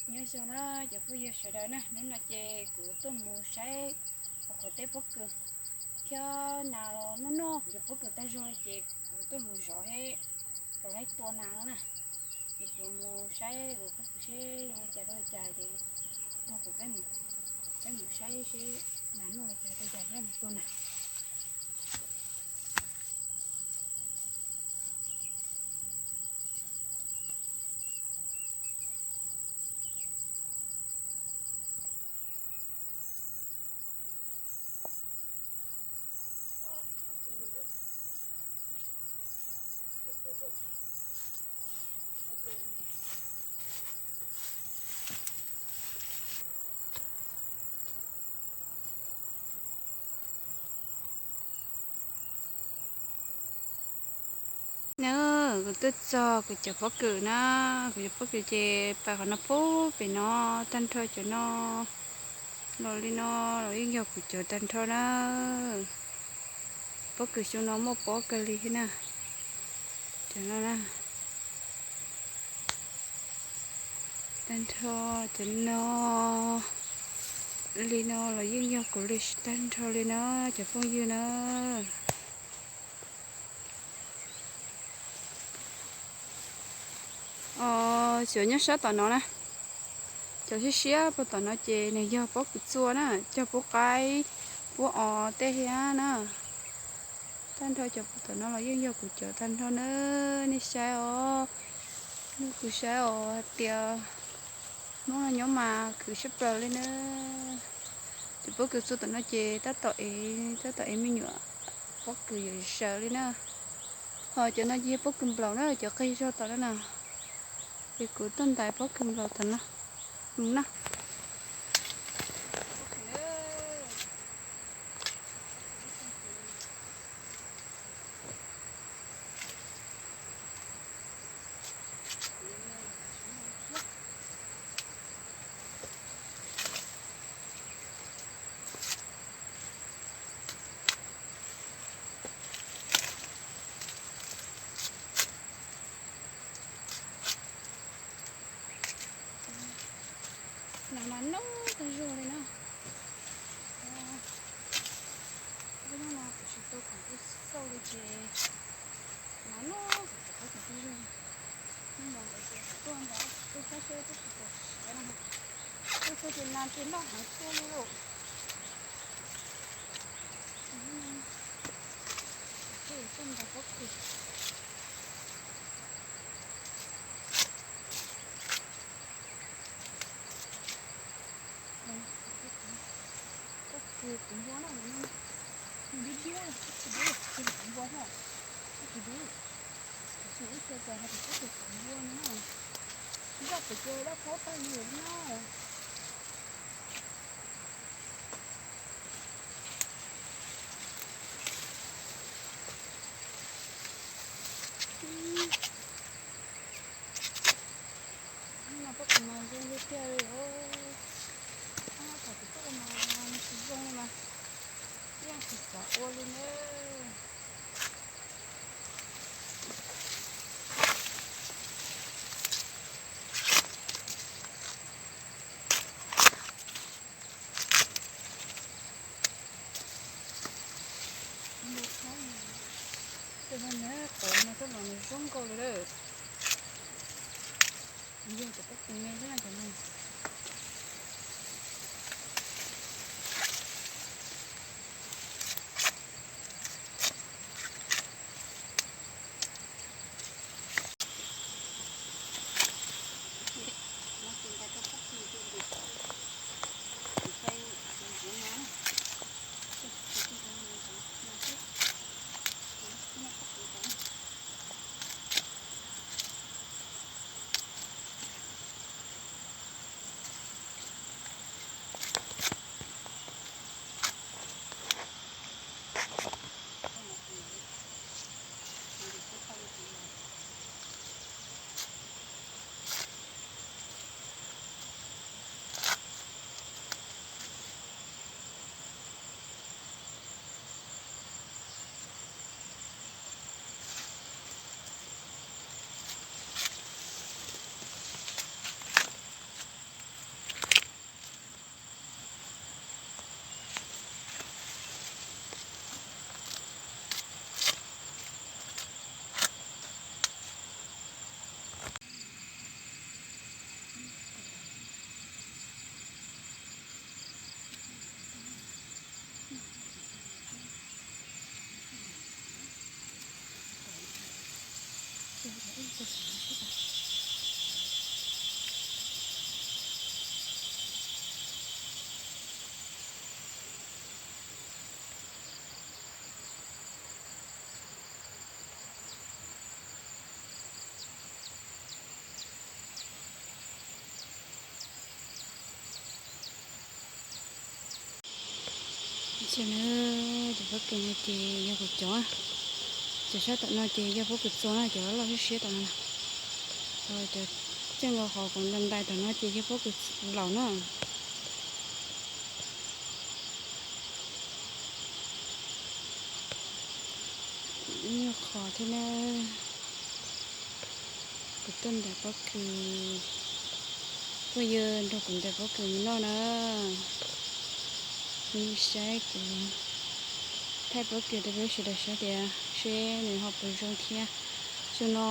Nyob zoo na cov phooj ywg sawv daws na, hnub no ces kuv tuaj mus saib qhov teb pob kws thiab nas los noj noj kuv cov pob kws tag zog li ces kuv tuaj mus zov seb puas laib tua nas no na. Ces kuv mus saib kuv pob kws seb zoo li cas rau li cas ces nrog kuv peb mus, peb mus saib seb nas noj li cas rau li cas thiab mus tua nas. Na, kuv tuaj txog kuv cov pob kws na, kuv cov pob kws ces pais qhov no pub pem no, tag nrho cov no los li no los yeej yog kuv cov tag nrho na. Pob kws xyoo no muaj pob kawg li thiab na. Cov no na, tag nrho cov no li no los yeej yog kuv li tag nrho li na, cov phooj ywg na. Os, cov nyob sab tom no na, cov siab siab puag tom no ces nws yog pob kws txua na, cog pub qaib, pub os tej thiab na. Tag nrho cov puag tom no los yeej yog kuv cov tag nrho na, nej saib os. Nug kuv saib os hais tias hnub no nyob mas khwv siab plaws li na. Cov pob kws txua tom no ces tab tom ev, tab tom ev me nyuam pob kws yuav zaws li na. Ho cov no ces yog pob kws nplaum na, cov qig zog tom no na. Ces kuv tuaj ntais pob kws nplaum tom no mus na. Nas mas noj tag zog li na. Hnub no kuv tsis tu khoom kuj xauj li ces nas noj kuv cov pob kws tag zog. Hnub no nkawd ces kuv tuaj ntawd tuaj saib seb pob kws puas siav no. Tuaj txog ces nas ces noj heev tiag li lauj. Ces tuaj ntais pob kws. Pob kws kuv npua na, nws dub dub, pob kws dub, kuv npua thiab, pob kws dub. Kuv tsis ib txhia txawm hais tias pob kws kuv npua no na, zaj pem ces dab phaub tag li na. Hnub no pob kws mas zoo li tiag li os. Hnub no thaum kuv tuaj mas nws tsis zoo li mas yeej tsis xav ua li na. Ces no nws quav no coj los nws zoo nkauj li lawm. Yog cov pob kws me xwb no cov no. Ces na, cov pob kws no ces yog kuv cov, cov sab tom no ces yog pob kws txua na, cov loj siab siab tom no na. Cov coj nkaus qhov kuv ntais ntais tom no ces yog pob kws laus na. Nyuaj qhov thiab na. Kuv tuaj ntais pob kws, phooj ywg nrog kuv ntais pob kws mus noj na. Peb saib kuv thaij pob kws rau peb sawv daws saib tias seb nws ho puas zoo thiab. Xyoo no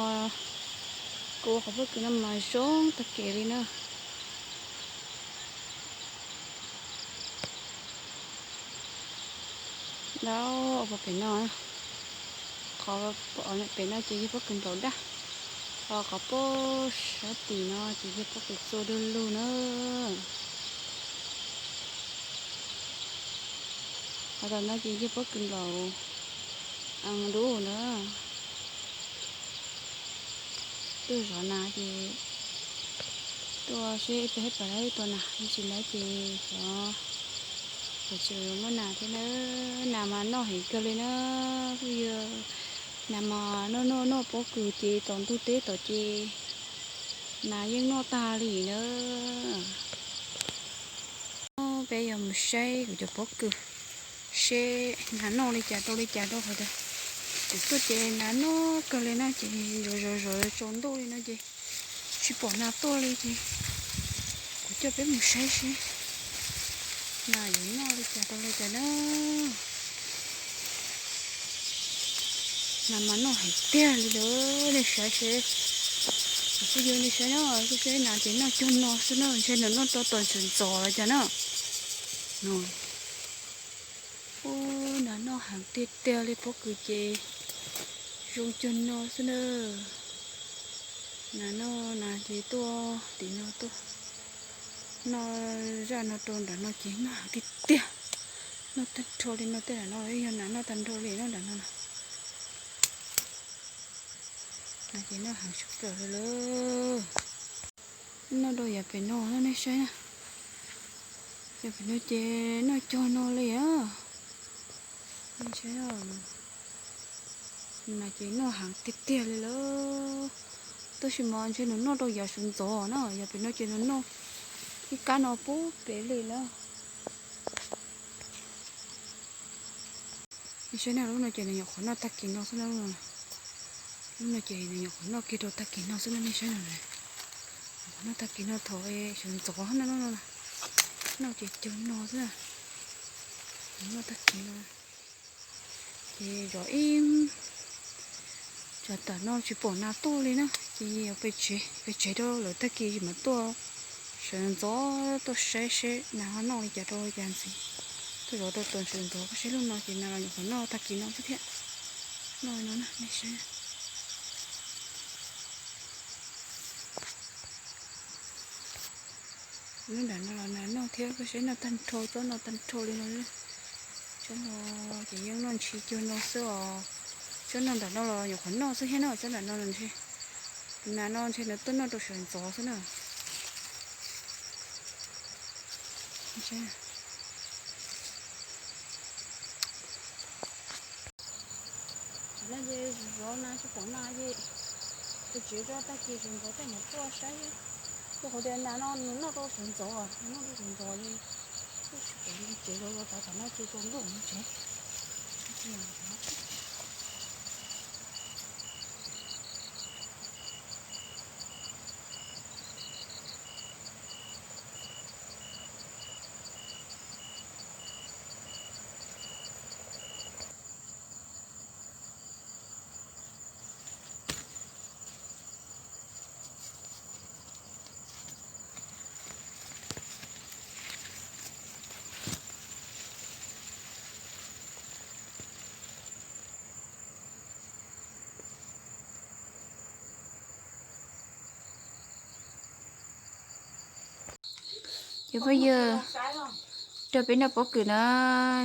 kuv ua qhov pob kws no mas zoo tag kev li na. Ntau pem no, qhov pem no ces yog pob kws nplaum daj, ho qhov pob sab tim no ces yog pob kws txua du lug na. Qhov tom no ces yog pob kws nplaum dub na. Tuaj zov nas ces tuaj seb peb pom lawv tuaj nas, tsis lawv ces xyov puas tseem muaj nas thiab na. Nas mas noj heev kawg li na phooj ywg. Nas mas noj noj noj pob kws ces tom ntug teb tom ces nas yeej noj tag li na. Peb yuav mus saib kuv cov pob kws seb nas noj li cas rau li cas rau qhov tias kuv tuaj ces nas noj kawg li na ces zov zov zov tsaus ntuj li no ces tsis pom nas tuaj li ces kuv coj peb mus saib seb nas yuav noj li cas rau li cas na. Nas mas noj heev tiag li lawm, nej saib seb. Kuv phooj ywg nej saib na, kuv saib nas ces noj cuag no xwb na, ntshe nws noj rau tom ntxhov ntxov los cas na. Ub, nas noj heev tiag tiag li, pob kws ces zoo cuag no xwb na. Nas noj nas ces tuaj tim no tuaj, noj zaj no rau nram no ces noj heev tiag tiag. Noj tag nrho li no, tej nram no yog nas noj tag nrho li no, nram no na. Nas ces noj heev tshaj plaws li lawm. Noj rau yav pem no nej saib na. Yav pem no ces noj cuag no li a. Nas ces noj heev tiag tiag li lawm. Tab sis mas ntshe nws noj rau yav sawv ntxov na, yav pem no ces nws noj ib kab no puag pem li lawm. Nej saib na, lub no ces nws nyuam qhuav noj tag kis no xwb na. Lub no ces nws nyuam qhuav noj kiag rau tag kis no xwb na, nej saib no. Nyuam qhuav noj tag kis no thaum sawv ntxov na, noj ces cuag no xwb. Noj tag kis no ces zov ib, tsam tam no tsis pom nas tuaj li na, ces pem tsev, pem tsev rau lawv tag kis mam tuaj sawv ntxov tuaj saib seb nas ho noj li cas rau li cas ntxiv. Tuaj zov rau tom sawv ntxov koj saib lub no ces nas los nyuam qhuav noj tag kis no xwb thiab. Noj no na, nej saib. Lub nram no los nas noj thiab, koj saib noj tag nrho, tsob no tag nrho li no. Tsob no ces yeej noj ntshis cuag no xwb os. Tsob no nram no los nyuam qhuav noj xwb thiab na, tsob nram no ntshe, nas no ntshe nws tuaj noj rau sawv ntxov xwb na. Tam no ces zov nas tsis pom nas ces, ces tsev rau tag kis sawv ntxov tej mam tuaj saib. Rau qhov tias nas no nws noj rau sawv ntxov, nws noj rau sawv ntxov ces twb tsis pom li, tsev zov zov tod tam no ces tsaus ntuj mus tsev. Ces phooj ywg, rau peb noj pob kws na.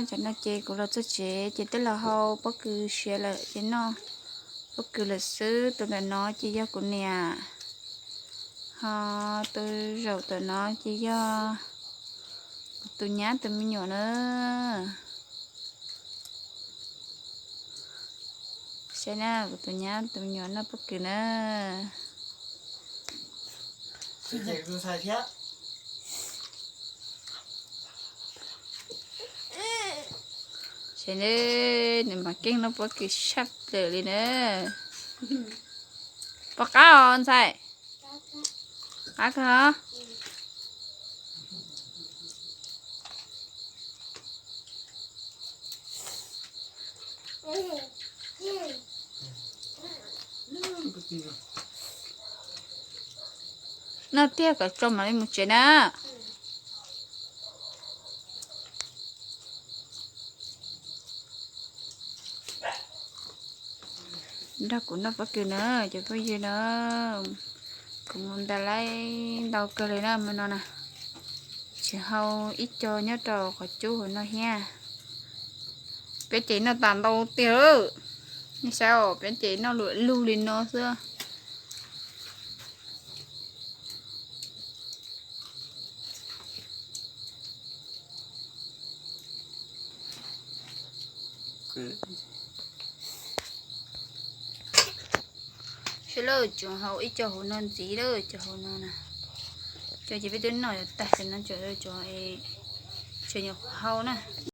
Tam no ces kuv los txog tsev ces twb los hau pob kws siav lawm ces noj pob kws lawm xwb. Tus nram no ces yog kuv niam, ho tus zaum tom no ces yog kuv tus nyab tus me nyuam na. Saib na, kuv tus nyab tus me nyuam noj pob kws na. Saib na, nws mas keej noj pob kws sab plaws li na. Pom qab os ntxhais? Qab kawg os. Noj tiag kom tso mam li mus tsev na. Nrog kuv noj pob kws na cov phooj ywg na. Kuv mus ntais laib ntau kawg li na hmo no na. Tseem hau ib co nyob rau qhov cub hauv no thiab. Peb ces noj tas ntau tiag. Nej saib os, peb ces noj luam lug li no xwb. Saib lawm, tseem hau ib co hauv no ntxiv lawm, cov hauv no na. Cov ces peb twb noj yuav tag, cov no cov, cov, tseem nyuam qhuav hau na.